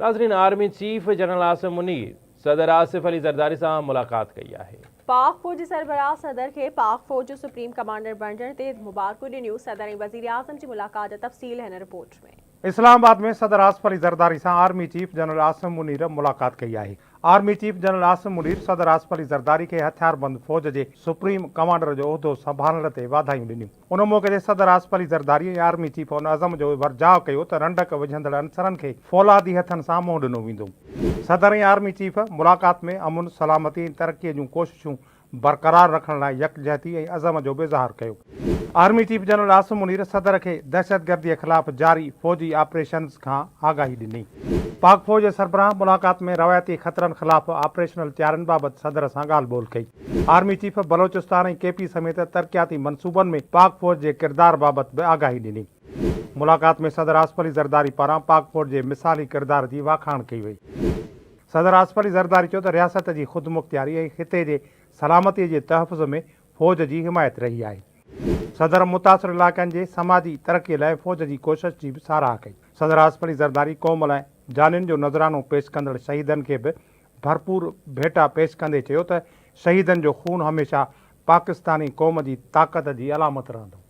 ناظرين army chief general Asim Munir صدر آصف علي زرداري سان ملاقات ڪئي آهي. پاڪ فوج جي سربراهه صدر کي پاڪ فوج جو سپريم ڪمانڊر بڻجڻ تي مبارڪون ڏنيون، صدر ۽ وزيراعظم جي ملاقات جا تفصيل هن رپورٽ ۾. اسلام آباد ۾ صدر آصف علي زرداري سان army chief general Asim Munir ملاقات ڪئي آهي. Army chief general Asim Munir صدر آصف علي زرداري کي هٿياربند فوج جي سپريم ڪمانڊر جو عهدو سنڀالڻ تي واڌايون ڏنيون. ان موقعي تي صدر آصف علي زرداري ۽ آرمي چيف ان عزم جو ورجاء ڪيو ته رنڊڪ وجهندڙ عنصرن کي فولادي هٿن سان منهن ڏنو ويندو. صدر ۽ آرمي چيف ملاقات ۾ امن، سلامتي ۽ ترقي جون ڪوششون برقرار رکڻ لاء يڪجهتي ۽ عزم جو به اظهار ڪيو. Army chief general Asim Munir صدر کي دهشتگردي خلاف جاري فوجي آپريشنز کان آگاهي ڏني. پاڪ فوج جي سربراهه ملاقات ۾ روايتي خطرن خلاف آپريشنل تيارين بابت صدر سان ڳالهه ٻولهه ڪئي. Army chief Balochistan ۽ K P سميت ترقياتي منصوبن ۾ پاڪ فوج جي ڪردار بابت به آگاهي ڏني. ملاقات ۾ صدر آصف علي زرداري پاران پاڪ فوج جي مثالي ڪردار جي واکاڻ ڪئي وئي. صدر آصف علي زرداري چيو ته رياست جي خودمختياري ۽ خطي جي سلامتي جي تحفظ ۾ فوج جي حمايت رهي آهي. صدر متاثر علائقن جي سماجي ترقي لاء فوج جي ڪوشش جي به ساراهه ڪئي. صدر آصف علي زرداري قوم لاء جانين جو نذرانو پيش ڪندڙ شهيدن کي به ڀرپور ڀيٽا پيش ڪندي چيو ته شهيدن جو خون هميشه پاڪستاني قوم جي طاقت جي علامت رهندو.